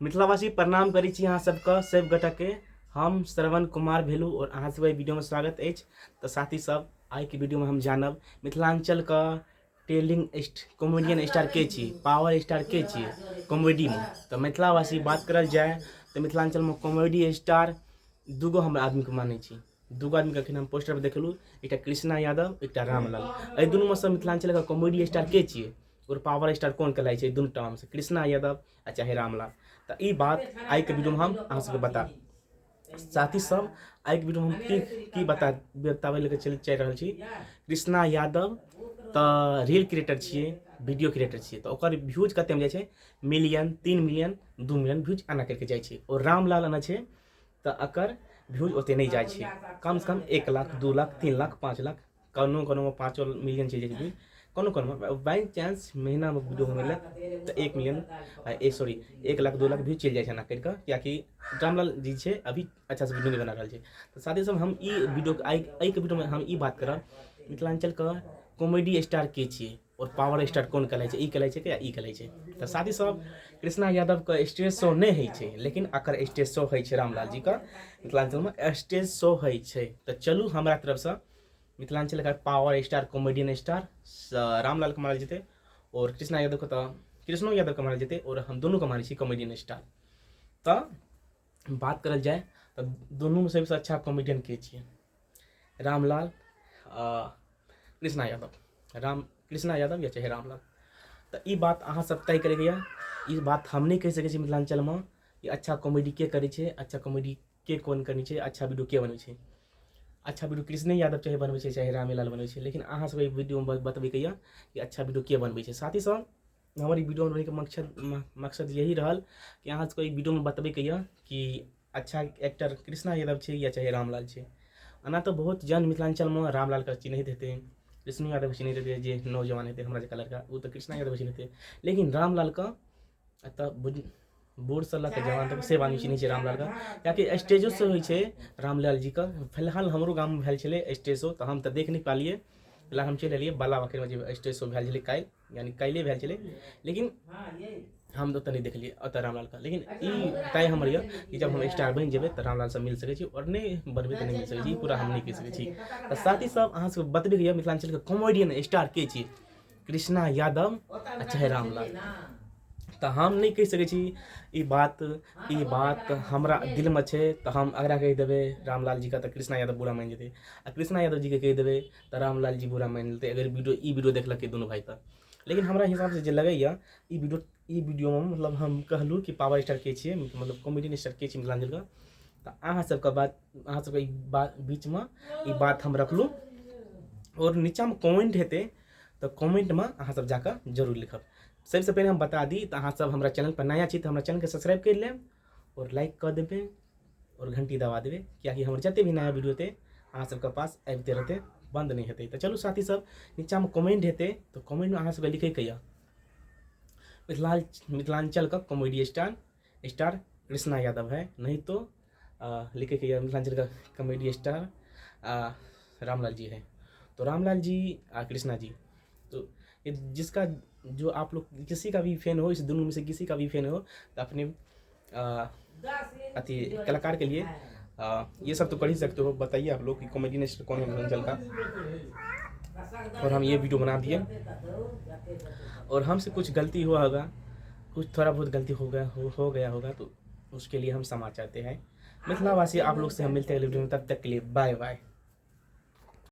मिथिलावासी प्रणाम करै छी अहाँ सबके सब गोटाके। हम श्रवण कुमार भेलू और अहाँ सबके वीडियो में स्वागत अछि। तऽ साथी सब, आइके वीडियो में हम जानब मिथिलांचलके ट्रेंडिंग कॉमेडियन स्टार के छी, पावर स्टार के छी कॉमेडी में। तऽ मिथिलावासी बात करल जाय तऽ मिथिलांचल में कॉमेडी स्टार दूगो हम आदमीके मानै छी। दूगो आदमीके अखन हम पोस्टर पर देखलहुँ, एकटा कृष्णा यादव, एकटा रामलाल। एहि दुनूमे सँ मिथिलांचलके कॉमेडी स्टार के छियै और पावर स्टार कोन कहलाइ छै दुनू टामे, कृष्णा यादव आ चाहे रामलाल? तऽ ई बात आइके वीडियोमे हम अहाँ सबके बता। साथी सब, आइके वीडियोमे हम की की बताबै लए चलि चाहि रहल छी। कृष्णा यादव तऽ रील क्रिएटर छियै, वीडियो क्रिएटर छियै, तऽ ओकर व्यूज कतेमे जाइ छै? मिलियन, 3 मिलियन, 2 मिलियन व्यूज एना करिके जाइ छै। आओर रामलाल एना छै तऽ एकर व्यूज ओते नहि जाइ छै, कमसँ कम 1 लाख, 2 लाख, 3 लाख, 5 लाख, कोनो कोनोमे 5 मिलियन चलि जाइ छै व्यूज कोनो कोनोमे। बाइ चांस महीनामे वीडियो बनेलक तऽ 1 मिलियन, ए सॉरी, 1 लाख, 2 लाख व्यू चलि जाइ छै एना करि कऽ, किएकि रामलाल जी छै अभी अच्छासँ वीडियो नहि बना रहल छै। तऽ साथी सब, हम ई वीडियो, आइ एहिके वीडियोमे हम ई बात करब, मिथिलाञ्चलके कॉमेडी स्टार के छियै और पावर स्टार कोन कहलाइ छै, ई कहलाइ छै कि ई कहलाइ छै? तऽ साथी सब, कृष्णा यादवके स्टेज शो नहि होइ छै, लेकिन एकर स्टेज शो होइ छै। रामलाल जीके मिथिलाञ्चलमे स्टेज शो होइ छै। तऽ चलू, हमरा तरफसँ मिथिलाञ्चलके पावर स्टार, कॉमेडियन स्टार रामलालके मानल जेतै और कृष्णा यादवके तऽ कृष्णो यादवके मानल जेतै और हम दुनूके मानै छी कॉमेडियन स्टार। तऽ बात करल जाय तऽ दुनूमे सबसँ अच्छा कॉमेडियन के छियै? रामलाल, कृष्णा यादव, राम कृष्णा यादव या चाहे रामलाल? तऽ ई बात अहाँ सब तय करैके यऽ। ई बात हम नहि कहि सकै छी मिथिलाञ्चलमे कि अच्छा कॉमेडी के करै छै, अच्छा कॉमेडी के कोन करै छै, अच्छा वीडियो के बनबै छै। अच्छा वीडियो कृष्णे यादव चाहे बनबै छै, चाहे रामेलाल बनबै छै, लेकिन अहाँ सब एहि वीडियोमे बतबैके यऽ कि अच्छा वीडियो के बनबै छै। साथ ही साथ हमर ई वीडियो बनबैके मकसद मकसद यही रहल कि अहाँ सबके ई वीडियोमे बतबैके यऽ कि अच्छा एक्टर कृष्णा यादव छै या चाहे रामलाल छै। एना तऽ बहुत जन मिथिलाञ्चलमे रामलालके चिन्हैत हेतै, कृष्णो यादवके चिन्हैत हेतै। जे नौजवान हेतै, हमरा जकाँ लड़का, ओ तऽ कृष्णा यादवके चिन्हैत हेतै, लेकिन रामलालके एतऽ बूढ़सँ लऽ कऽ जवान तक सब आदमी चिन्है छै रामलालके, किएकि स्टेजो शो होइ छै रामलाल जीके। फिलहाल हमरो गाममे भेल छलै स्टेज शो, तऽ हम तऽ देख नहि पालियै। फिलहाल हम चलि एलियै। बाला बाखरिमे जे स्टेज शो भेल छलै काल्हि, यानी काल्हिए भेल छलै, लेकिन हम तऽ ओतऽ नहि देखलियै ओतऽ रामलालके। लेकिन ई तय हमर यऽ कि जब हम स्टार बनि जेबै तऽ रामलालसँ मिल सकै छी आओर नहि बनबै तऽ नहि मिल सकै छी, ई पूरा हम नहि कहि सकै छी। तऽ साथ ही सब अहाँ सबके बतबैके यऽ, मिथिलाञ्चलके कॉमेडियन स्टार के छी, कृष्णा यादव आ चाहे रामलाल? तऽ हम नहि कहि सकै छी ई बात। ई बात हमरा दिलमे छै, तऽ हम अगरा कहि देबै रामलाल जीके तऽ कृष्णा यादव बुरा मानि जेतै आ कृष्णा यादव जीके कहि देबै तऽ रामलाल जी बुरा मानि लेतै, अगर वीडियो ई वीडियो देखलकै दुनू भाइ तऽ। लेकिन हमरा हिसाबसँ जे लगैए, ई वीडियो, ई वीडियोमे मतलब हम कहलहुँ कि पावर स्टार के छियै, मतलब कॉमेडियन स्टार के छियै मिथिलाञ्चलके, तऽ अहाँ सबके बात, अहाँ सबके ई बात बीचमे ई बात हम रखलहुँ आओर नीचाँमे कमेंट हेतै तऽ कमेंटमे अहाँ सब जाकऽ जरूर लिखब। सबसँ पहिने हम बता दी, तऽ अहाँ सब हमरा चैनल पर नया छी तऽ हमरा चैनलके सब्सक्राइब करि लेब आओर लाइक कऽ देबै आओर घंटी दबा देबै, किएकि हमर जते भी नया वीडियो हेतै, अहाँ सबके पास आबिते रहतै, बन्द नहि हेतै। तऽ चलू साथी सब, नीचाँमे कमेंट हेतै तऽ कमेंटमे अहाँ सबके लिखैके यऽ, मिथिलाञ्चलके comedy star star Krishna Yadav है, नहीं तो लिखैके यऽ मिथिलाञ्चल का कॉमेडी स्टार रामलाल जी है। तो रामलाल जी आ कृष्णा जी, तो ये जिसका जो आप लोग किसी का भी फैन हो, इस दोनों में से किसी का भी फैन हो, तो अपने अथी कलाकार के लिए ये सब तो कर ही सकते हो। बताइए आप लोग कि कॉमेडी स्टार कौन है मिथिलांचल का? और हम ये वीडियो बना दिए और हमसे कुछ गलती हुआ होगा, कुछ थोड़ा बहुत गलती हो गया होगा, तो उसके लिए हम क्षमा चाहते हैं। मिथिलावासी, आप लोग से हम मिलते हैं अगले वीडियो में, तब तक के लिए बाय बाय।